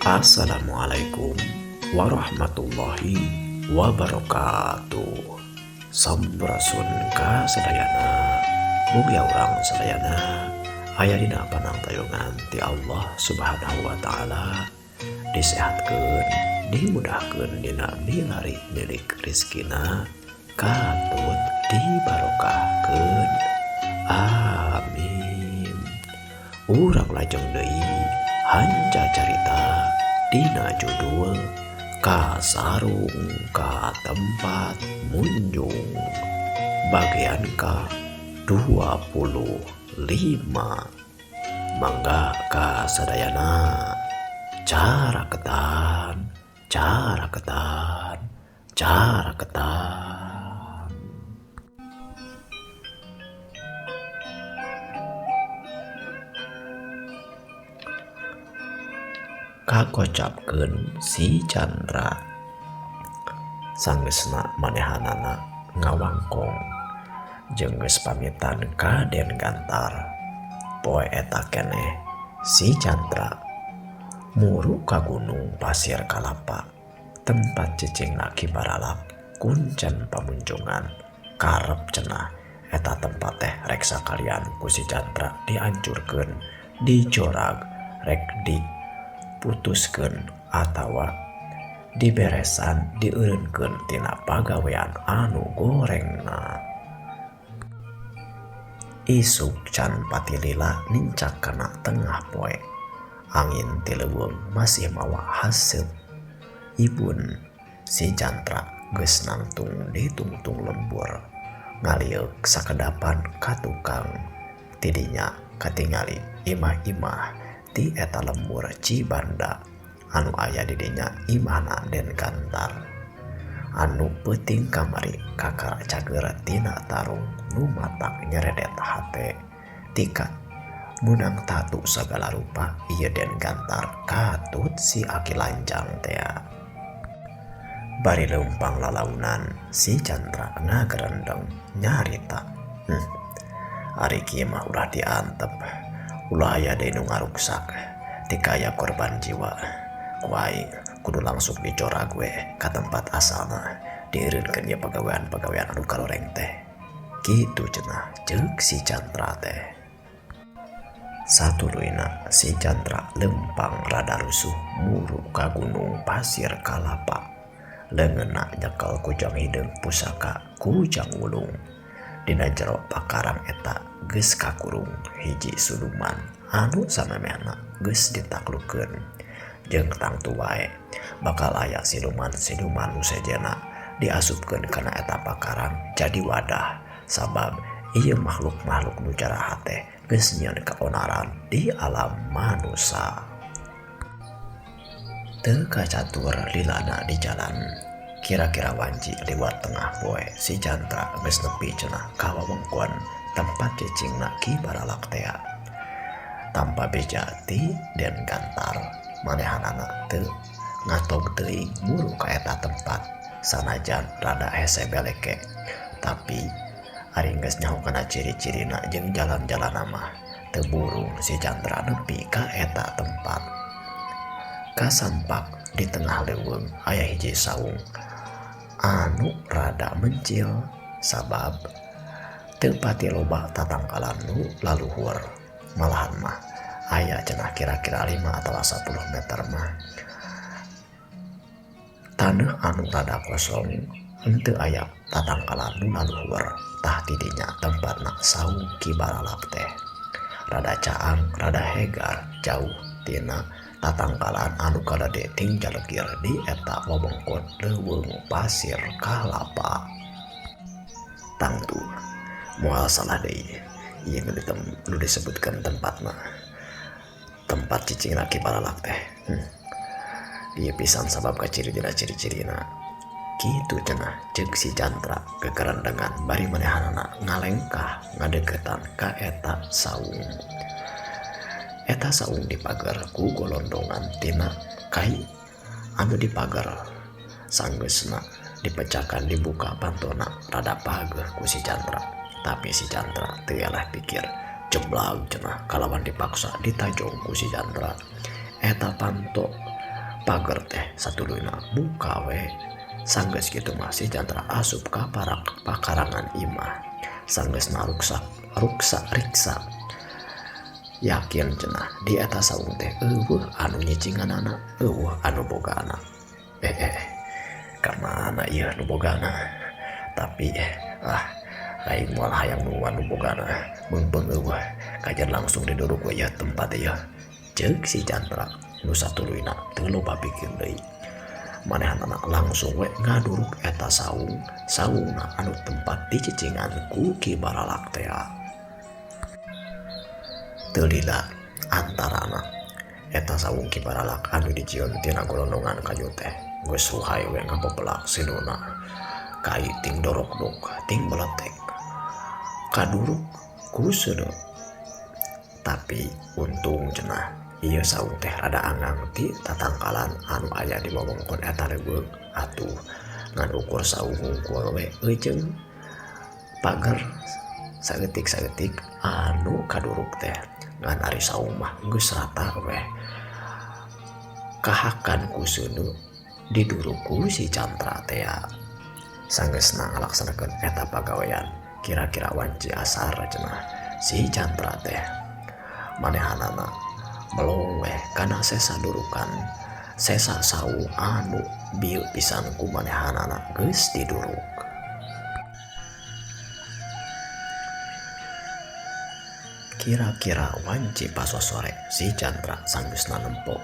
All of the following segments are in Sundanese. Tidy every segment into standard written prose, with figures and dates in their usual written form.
Assalamualaikum warahmatullahi wabarakatuh. Sampurasun ka sadayana. Mugia urang sadayana aya dina panangtayungan ti Allah Subhanahu wa taala, disehatkeun, dimudahkeun dina milari milik rizkina, katut dibarokahkeun. Amin. Urang lajeng deui hanca carita dina judul Kasarung ka Tempat Munjung bagian ka 25. Mangga ka sadayana, caraketan, caraketan, caraketan. Kakocapkeun si Chandra sanggeusna manehanana ngawangkong jeung geus pamitan ka Den Gantar. Poe eta keneh si Chandra muru ka Gunung Pasir Kalapa, tempat cicingna Ki Baralak kuncen pamunjungan. Karep cenah eta tempat teh rek sakalian ku si Chandra diancurkeun, dijorag, rek diputuskeun atawa diberesan, dieureunkeun tina pagawean anu gorengna. Isuk can pati lila nincak kana tengah poe. Angin ti leuweung masih mawa haseup ibun. Si Chandra geus nangtung di tungtung lembur, ngalieuk sakedapan ka tukang. Tidinya katingali imah-imah ti eta lembur Cibanda anu aya di dinya imahna Den Gantar anu peuting kamari kakara cager tina tarung nu matak nyeredet hate. Tika meunang tatu sagala rupa ieu Den Gantar katut si aki lanjang tea. Bari leumpang lalaunan si Chandra ngagerendeng nyarita, ari kieu mah ulah diantep, ulah aya deui nu ngaruksak tika aya korban jiwa. Ku aing kudu langsung dicorag we ka tempat asalna, dieureunkeun ieu pagawean-pagawean anu kaloreng teh. Kitu cenah ceuk si Chandra teh. Satuluyna si Chandra leumpang rada rusuh muru ka Gunung Pasir Kalapa. Leungeunna nyekel kujang hideung pusaka kujang wulung. Dina jero pakarang eta geus kakurung hiji siluman anu samemehna geus ditaklukeun. Jeung tangtu wae bakal aya siluman-siluman nu sejenna diasupkeun kana eta pakarang jadi wadah, sabab ieu makhluk-makhluk nu jarahat teh geus nyieun kaonaran di alam manusa. Teu kacatur lilana di jalan, kira-kira wanci liwat tengah poe si Chandra geus nepi cenah ka wewengkon tempat cicingna Ki Baralak tea. Tanpa beja ti Den Gantar, manehanana teu ngatog teuing muru ka eta tempat sanajan rada hese beleke, tapi ari geus nyaho kana ciri-cirina jeung jalan-jalanna mah teu burung si Chandra nepi ka eta tempat. Kasampak di tengah leuweung aya hiji saung anu rada mencil sabab teu pati loba tatangkalan nu laluhur. Malahan mah aya cenah kira-kira 5 atawa 10 meter mah taneuh anu rada kosong, henteu aya tatangkalan nu laluhur. Tah tidinya tempatna saung Ki Baralak teh rada caang, rada hegar, jauh tina tatangkalan anu kalede ting jalegir di eta wewengkon leuweung Pasir Kalapa. Tangtu moal salah deui ieu nu disebutkeun tempatna, tempat cicingna Ki Baralak teh. Ieu pisan sabab kaciri dina ciri-cirina. Kitu cenah ceuk si Chandra kekerendengan bari manehanana ngalengkah ngadeukeutan ka eta saung. Eta saung dipager ku golondongan tina kai anu dipager. Sanggeusna dipecakan dibuka pantona rada pageuh ku si Chandra. Tapi si Chandra teu eleh pikir, jeblag cenah kalawan dipaksa ditajong ku si Chandra. Eta panto Pager teh satuluyna muka we. Sanggeus kitu mah si Jantra asup ka parak pakarangan imah. Sanggeusna ruksak ruksa riksa. Yakin cenah di eta saung teh eueuh anu nyicinganana, eueuh anu bogana. Ka mana ieu nu bogana? Tapi aing moal hayang nungguan nu bogana. Meungpeung eueuh kajen langsung diduruk we ieu tempat ieu. Ceuk si Jantra nu satuluyna teu loba pikir deui. Manehanana langsung we ngaduruk eta saung, saungna anu tempat dicicingan ku Ki Baralak tea. Teu lila antarana eta saung Ki Baralak anu dijieun tina golondongan kayu teh geus ruhay we ngapepelak sinuna. Kai ting dorokdok ting beletek kaduruk ku seuneu. Tapi untung cenah ieu saung teh rada angang ti tatangkalan anu aya di wewengkon eta leuweung. Atuh ngan ukur saung hungkul we eujeung pager saeutik-saeutik anu kaduruk teh. Ngan ari saung mah geus rata we kahakan ku seuneu diduruk ku si Jantra tea. Sanggeusna ngalaksanakeun eta pagawean kira-kira wanci asar cenah si Jantra teh. Manehanana melong weh kana sesa durukan sesa saung anu bieu pisan ku manehanana geus diduruk. Kira-kira wanci pasosore si Jantra sanggeusna nempo.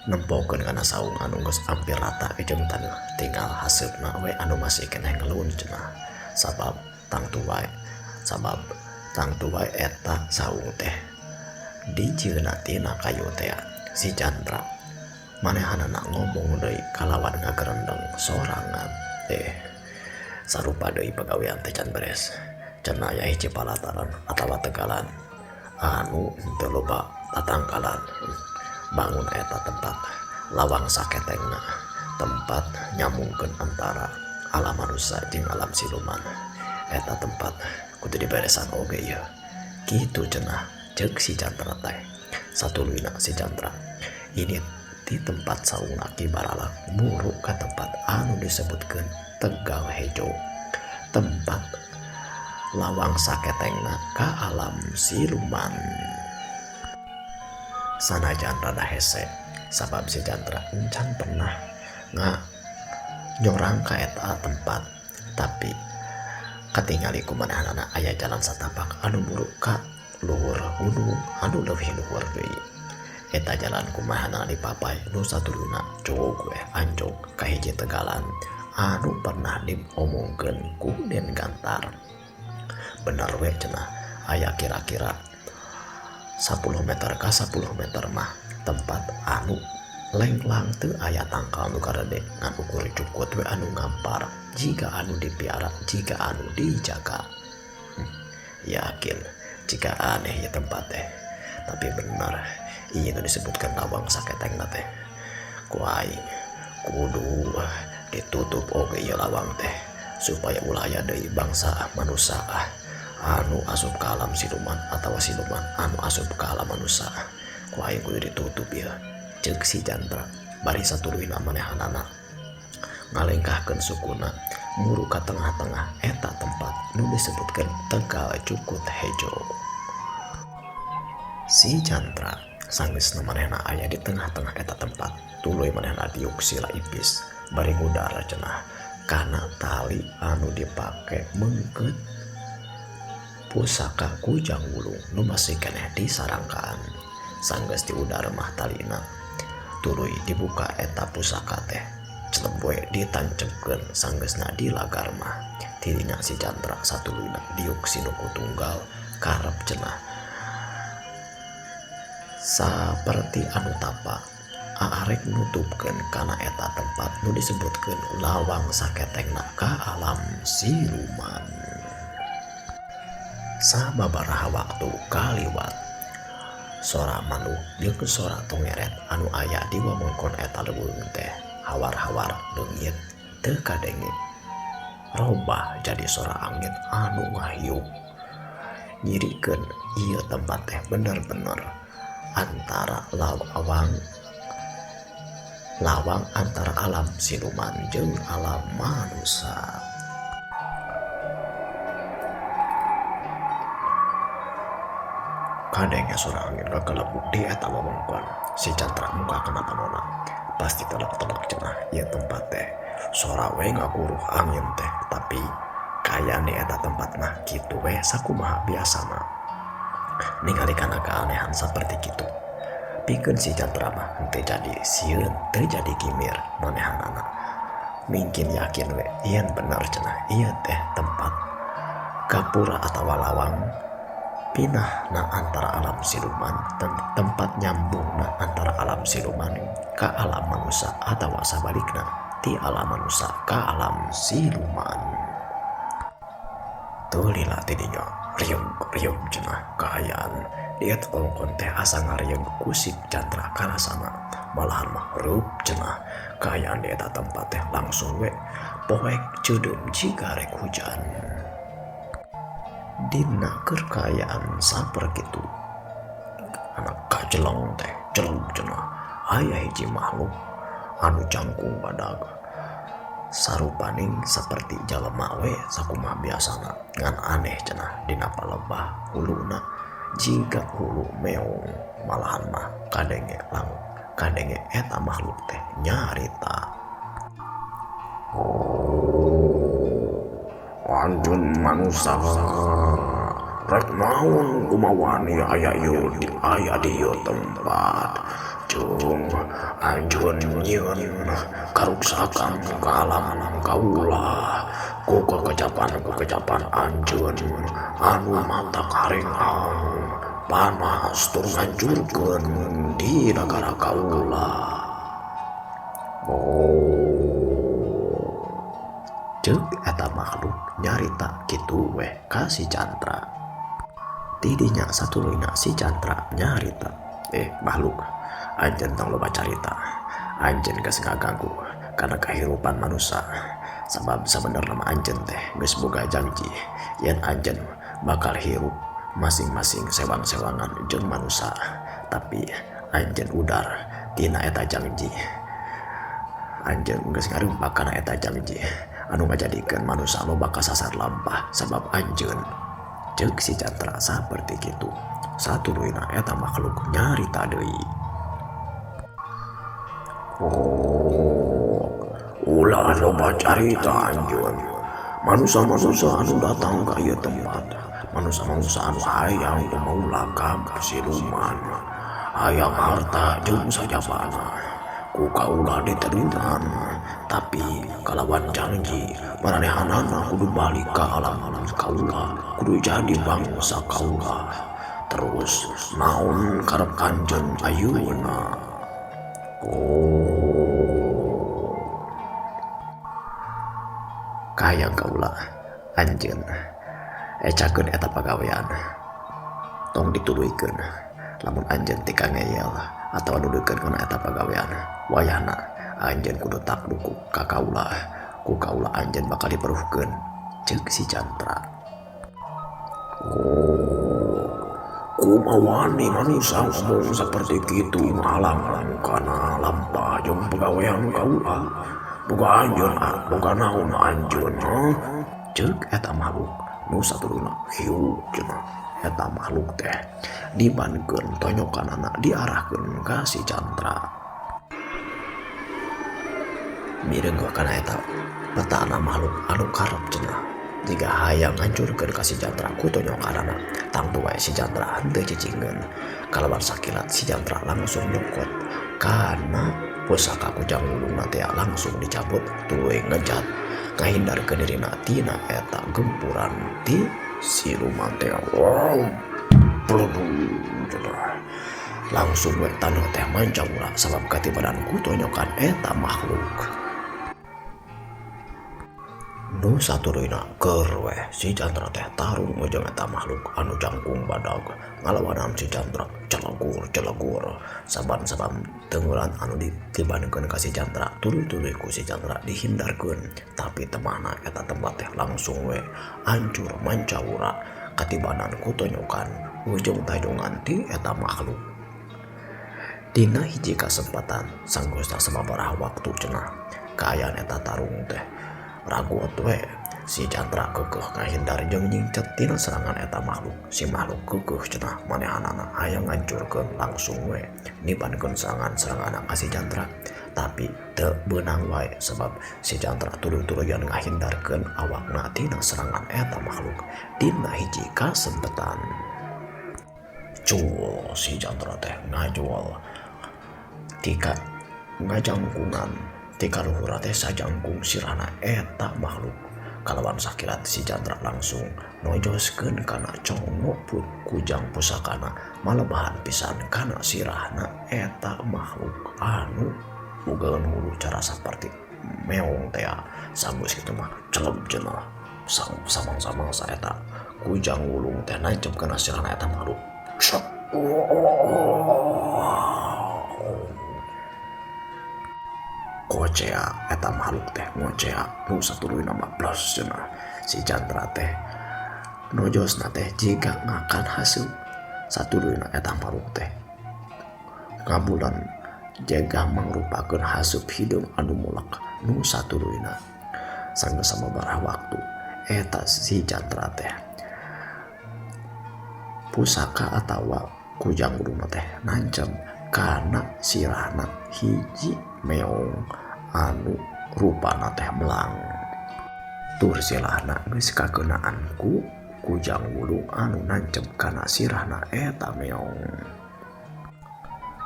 Nempokeun kana saung anu geus ampir rata jeung taneuh tinggal haseupna we anu masih keneh ngelun cenah. Sabab tangtu wae eta saung teh dijieunna tina kayu tea. Si Jantra manehanana ngomong deui kalawan ngagerendeng sorangan. Sarupa deui pagawean teh can beres. Cenah aya hiji palataran atawa tegalan anu teu loba tatangkalan. Bangun eta tempat lawang saketengna, tempat nyambungkeun antara alam manusia jeung alam siluman. Eta tempat kudu diberesan oge ieu. Kitu cenah ceuk si Jantra teh. Satuluyna si Jantra ini di tempat saungna Ki Baralak muru ka tempat anu disebutkeun Tegal Hejo, tempat lawang saketengna ka alam siluman. Sanajan rada hese sabab si Jantra encan pernah nga nyorang ka eta tempat, tapi katingali ku manehanana aya jalan satapak anu muru ka luhur gunung anu leuwih luhur deui. Eta jalan kumahanana dipapai nu satuluyna cowok we anjog ka hiji tegalan anu pernah diomongkeun ku Den Gantar. Bener we cenah aya kira-kira 10 meter ka 10 meter mah tempat anu lenglang teu aya tangkal nu karede ngan ukur cukut we anu ngampar jika anu dipiara jika anu dijaga. Yakin jika aneh ya tempat teh, tapi bener ieu nu disebutkan lawang saketengna teh. Ku aing kudu ditutup oge ieu lawang teh supaya ulah aya deui bangsa manusia anu asup ka alam siluman atawa siluman anu asup ka alam manusia. Ku aing kudu ditutup ieu, ceuk si Jantra bari satuluyna manehanana ngalengkahkeun sukuna muru ka tengah-tengah eta tempat nu disebutkeun Tegal Cukut Hejo. Si Jantra sanggeusna manehna aya di tengah-tengah eta tempat, tuluy manehna diuk sila ipis bari ngudar cenah kana tali anu dipake meungkeut pusaka Kujang Wulung nu masih keneh disarangkaan. Sanggeus diudar mah talina, tuluy dibuka eta pusaka teh celebwe ditancepkeun sanggeusna dilagar mah. Tidinya si Jantra satuluyna diuk sinuku tunggal karep cenah saperti anu tapa arek nutupkeun kana eta tempat nu disebutkeun lawang saketengna ka alam siluman. Sababaraha waktu kaliwat sora manuk jeung sora tongeret anu aya di wewengkon eta leuweung teh hawar-hawar leungit teu kadenge. Robah jadi sora angin anu ngahiup nyirikeun ieu tempat teh bener-bener antara lawang Lawang antara alam siluman jeung alam manusa. Kadenge sora angin gagelebug di eta wewengkon. Si Cantra muka kana panona. Pasti telek-telek cenah ieu tempat teh. Sora we ngaguruh angin teh tapi kaayaan di eta tempat mah kitu we sakumaha biasana. Ningali kana keanehan saperti kitu. Pikeun si Cantra mah henteu jadi sieun teu jadi kimir manehanana. Mingkin yakin we yen bener cenah ieu teh tempat gapura atawa lawang pinah na antara alam siluman tempat nyambung na antara alam siluman ka alam manusia atawa sabalikna ti alam manusia ka alam siluman. Teu lila ti dinya riung-riung cenah kaayaan di eta wewengkon teh asa ngariung ku si Cantra karasana malahan mah reup cenah kaayaan di eta tempat teh langsung we poek ceudeum jiga rek hujan. Dina keur kaayaan saperkitu anak kajeleng teh jeleng cenah aya hiji makhluk anu jangkung badag sarupaning saperti jalema we sakumaha biasana ngan aneh cenah dina palebah huluna jiga hulu meong malahan mah kadenge lang kadenge eta makhluk teh nyarita. Oh, anjeun manusa rek naon kumawani aya ieu aya di ieu tempat jeung anjeun nyieun karuksakan ka alam kaula ku kekejapan-kekejapan anjeun anu matak harengang panas tur ngancurkeun di nagara kaula. Oh, ceuk eta makhluk nyarita kitu weh ka si Cantra. Tidinya satuluyna si Cantra nyarita, makhluk anjeun tong loba carita, anjeun geus ngaganggu kana kahirupan manusia. Sabab sabenerna mah anjeun teh geus boga janji yen anjeun bakal hirup masing-masing sewang-sewangan jeung manusia, tapi anjeun udar tina eta janji. Anjeun geus ngarumpak kana eta janji anu ngajadikeun manusia loba kasasar lampah sabab anjeun. Ceuk si Cantra saperti kitu. Satuluyna eta makhluk nyarita deui. Oh, ulah loba carita anjeun. Manusia-manusia anu datang ka ieu tempat, manusia-manusia anu hayang kumaula ka siluman, hayang harta jeung sajabana. Ku kaula ditelingan, tapi kalawan janji maranehanana kudu balik ka alam kaula, kudu jadi bangsa kaula. Terus naon karep anjeun ayeuna? Oh, kahayang kaula anjeun ecakeun eta pagawean, tong dituluykeun. Lamun anjeun tika ngeyel atawa nuluykeun kana eta pagawean, wayahna anjeun kudu takluk ka kaula, ku kaula anjeun bakal diperuhkeun. Ceuk si Cantra. Oh, kumawani manusia ngomong seperti kitu ngahalang kana lampah jeung pagawean kaula. Boga anjeun, boga naon anjeun, ha? Ceuk eta makhluk nu satuluyna hiu cenah. Eta makhluk teh dibankeun tonyokanana diarahkeun ka si Cantra. Mireung kana eta petana makhluk anu karep cenah jiga hayang ngancurkeun ka si Cantra ku tonyokanana. Tangtu wae si Cantra henteu cicingeun. Kalawan sakilat si Cantra langsung nyokot kana pusaka kujang wulungna teh langsung dicabut tuluy ngejat ngahindarkeun dirina tina eta gempuran ti siluman teh. Wow, langsung we taneuh teh mancawura sabab katibanan ku tonyokan eta makhluk. Nu satuluyna keur weh si Cantra teh tarung jeung eta makhluk anu jangkung badag ngalawanan si Cantra celegur-celegur. Saban-saban teungulan anu ditibankeun ka si Cantra tuluy-tuluy ku si Cantra dihindarkeun, tapi temahna eta tempat teh langsung we hancur mancawura katibanan ku tonyokan ujung tajungan ti eta makhluk. Dina hiji kasempatan sanggeusna sababaraha waktu cenah kaayaan eta tarung teh ragot we si Chandra keukeuh ngahindar jeung nyingcet tina serangan eta makhluk. Si makhluk keukeuh cenah manehanana hayang ngancurkeun langsung we nibankeun serangan-serangan ka si Chandra, tapi teu beunang wae sebab si Chandra tuluy-tuluyan ngahindarkeun awakna tina serangan eta makhluk. Dina hiji kasempatan cul si Chandra teh ngajual tika ngajangkungan tika luhur teh sajangkung sirahna eta makhluk. Kalawan sakilat si Chandra langsung nojoskeun kana congok pun kujang pusakana malebahan pisan kana sirahna eta makhluk anu ugeun hulu cara saperti meong tea. Sanggeus kitu mah celeb cenah samang-samang saeta kujang wulung teh nancep kana sirahna eta makhluk. Kocea eta makhluk teh ngocea nu satuluyna mah blos cenah. Si Chandra teh nojosna teh jiga ngakan haseum. Satuluyna eta makhluk teh ngabulan jaga mangrupakeun haseup hideung anu mulak nu satuluyna. Sanggeus sababaraha waktu eta si Chandra teh pusaka atawa kujang gulungna teh nancep kana sirahna hiji meong anu rupana teh belang. Tur silahna geus kakeunaan ku kujang wulung anu nancep kana sirahna eta meong.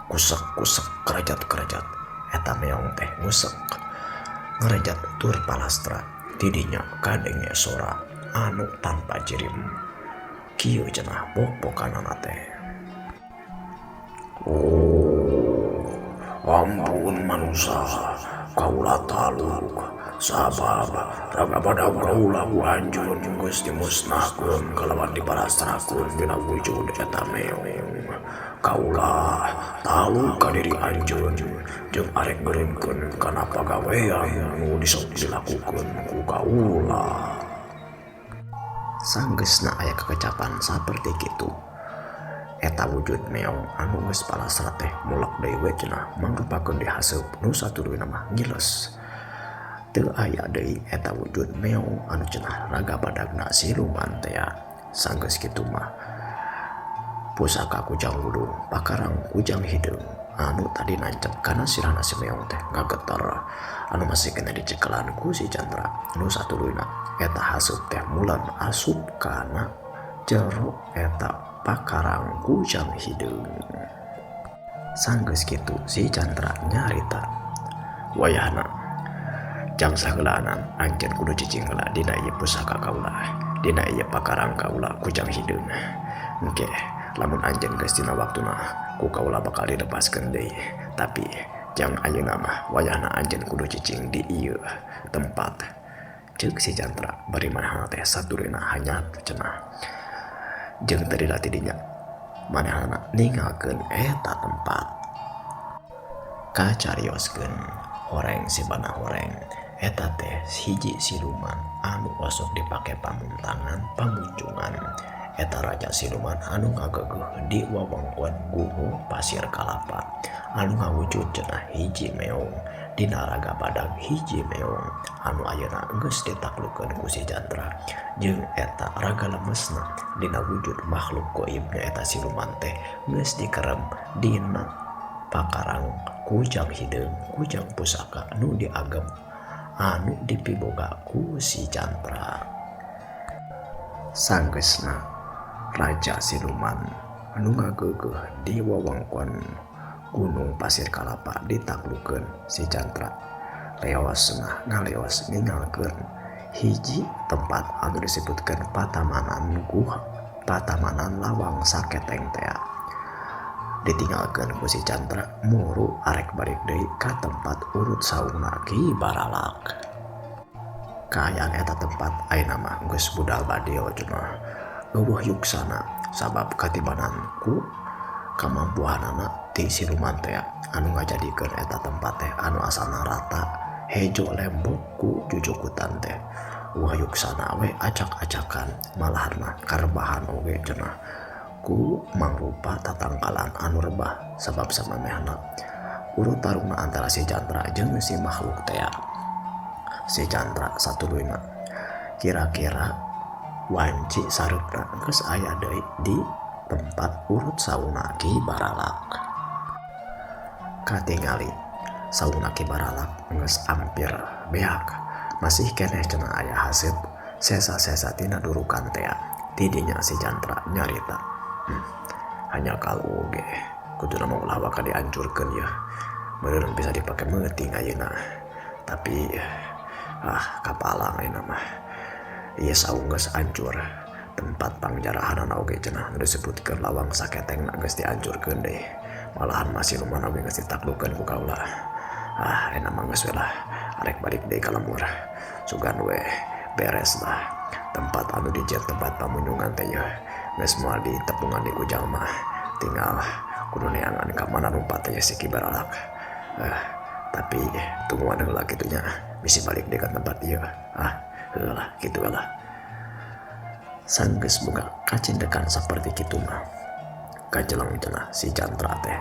Kusek-kusek kerajat-kerajat eta meong teh ngusek ngerejat tur palastra tidinya kadenge sora anu tanpa jirim. Kieu cenah pok-pokanana teh. Oh, ampun manusia, kaula taluk sabab raga badag kaula ku anjeun geus dimusnahkeun kalawan dipalastrakeun dina wujud eta meong. Kaula taluk ka diri anjeun jeung arek ngeureunkeun kana pagawean nu disok dilakukeun ku kaula. Sanggeusna aya kekecapan saperti kitu. Eta wujud meong anu geus palastra teh mulak deui we cenah mangrupakeun dihaseup nu satuluyna mah ngiles. Teu aya deui eta wujud meong anu cenah raga badagna siluman tea. Sanggeus kitu mah pusaka kujang wulung pakarang kujang hideung anu tadi nancep kana sirahna si meong teh ngageter anu masih kena dicekelan ku si Chandra nu satuluyna eta haseup teh mulan asup kana jero eta pakarang kujang hideung. Sanggeus kitu si Chandra nyarita wayahna jang saheulaanan anjeun kudu cicing heula dina ieu pusaka kaula, dina ieu pakarang kaula kujang hideung. Engke lamun anjeun geus dina waktuna ku kaula bakal dilepaskeun deui, tapi jang ayeuna mah wayahna anjeun kudu cicing di ieu tempat. Ceuk si Chandra bari manehna teh satuluyna hanyat cenah. Jeung teu lila ti dinya manehna ninggalkeun eta tempat. Kacarioskeun horeng sibana horeng eta teh hiji siluman anu osok dipake pamuntangan pamunjungan. Eta raja siluman anu ngagegeuh di wewengkon Gunung Pasir Kalapa anu ngawujud cenah hiji meong dina raga badag hiji meong anu ayeuna geus ditaklukeun ku si Chandra jeung eta raga lemesna dina wujud makhluk goib nyaeta siluman teh geus dikerem dina pakarang kujang hideung kujang pusaka nu diagem anu dipiboga ku si Chandra. Sanggeusna raja siluman anu ngagegeuh di wewengkon Gunung Pasir Kalapa ditaklukeun si Chandra leos nah ngaleos ninggalkeun hiji tempat anu disebutkeun patamanan guha patamanan lawang saketeng tea. Ditinggalkeun ku si Chandra muru arek balik deui ka tempat urut saungna Ki Baralak. Kaayaan eta tempat ayeuna mah geus budal badil cenah eueuh yuksana sabab katibanan ku kamampuanana ti siluman teh anu ngajadikeun eta tempat teh anu asalna rata hejo lembok ku jujukutan teh. Wah yuksana we acak-acakan malahan mah karebahan oge cenah Ku mangrupa tatangkalan anu rebah sabab samemehna urut tarungna antara si Jantra jeung si makhluk tea. Si Jantra satuluyna kira-kira wanci sareupna geus aya deui di tempat urut sauna Ki Baralak. Katingali sauna Ki Baralak geus ampir beak masih keneh cenah aya haseup sesa-sesa tina durukan tea. Tidinya si Jantra nyarita. Hanya kalau oge kuduna mah ulah waka dihancurkeun yeuh. Meureun bisa dipake meuting ayeuna. Tapi kapalang ayeuna mah. Ieu saung geus hancur. Tempat pangjarahanana oge cenah nu disebutkeun lawang saketengna geus dihancurkeun deui. Malahan mah siluman oge geus ditaklukeun ku kaula. Ayeuna mah geus we lah arek balik deui ka lembur. Sugan we beres lah. Tempat anu dijieun tempat pamunyungan teh yeuh geus moal ditepungan di ku jalma. Tinggal kudu neangan ka mana lumpat teh si Ki Baralak. Tapi tungguan heula kitu nya bisi balik deui ka tempat ieu. Heuh lah kitu we lah. Sanggeus boga kacindekan saperti kitu mah. Kajeleng cenah si Jantra teh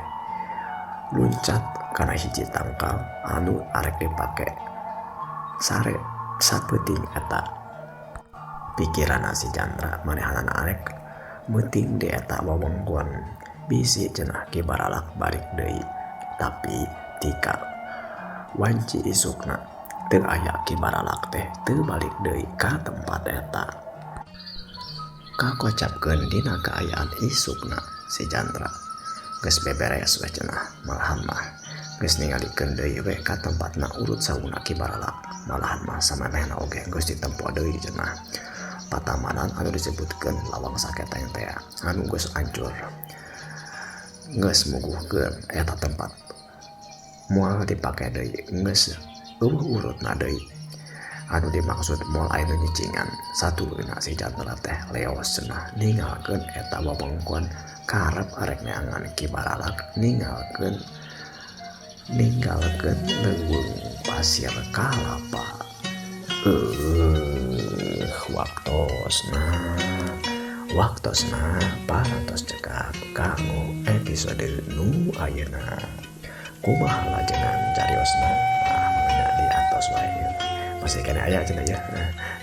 luncat kana hiji tangkal anu arek dipake sare sapeuting eta. Pikiranna si Jantra manehanana arek meuting di eta wewengkon bisi cenah Ki Baralak balik deui. Tapi tika wanci isukna teu aya Ki Baralak teh teu balik deui ka tempat eta. Kakocapkeun dina kaayaan isukna si Jantra geus beberes we cenah malahan mah geus ningalikeun deui we ka tempatna urut sauna Ki Baralak. Malahan mah samemehna oge geus ditempo deui cenah patamanan anu disebutkeun lawang saketeng teh anu geus hancur. Geus muguhkeun eta tempat moal dipake deui geus eueuh urutna deui. Anu dimaksud moal aya nu nyicingan satuluyna si Jantra teh leos cenah ninggalkeun eta wewengkon karep arek neangan Ki Baralak ninggalkeun leuweung pasir kalapa. Waktosna parantos cekap kanggo episode nu ayeuna. Kumaha lajengan cariosna? Mangga diantos wae. Masih keneh aya cenah ya.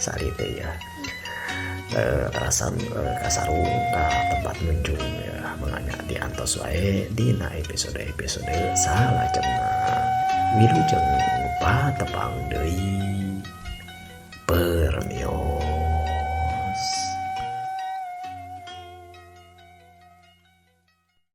Sari teh ya. Terasan kasarung ka tempat muncung ya mangga diantos wae dina episode-episode salajengna. Wilujeng patepang deui. Permios.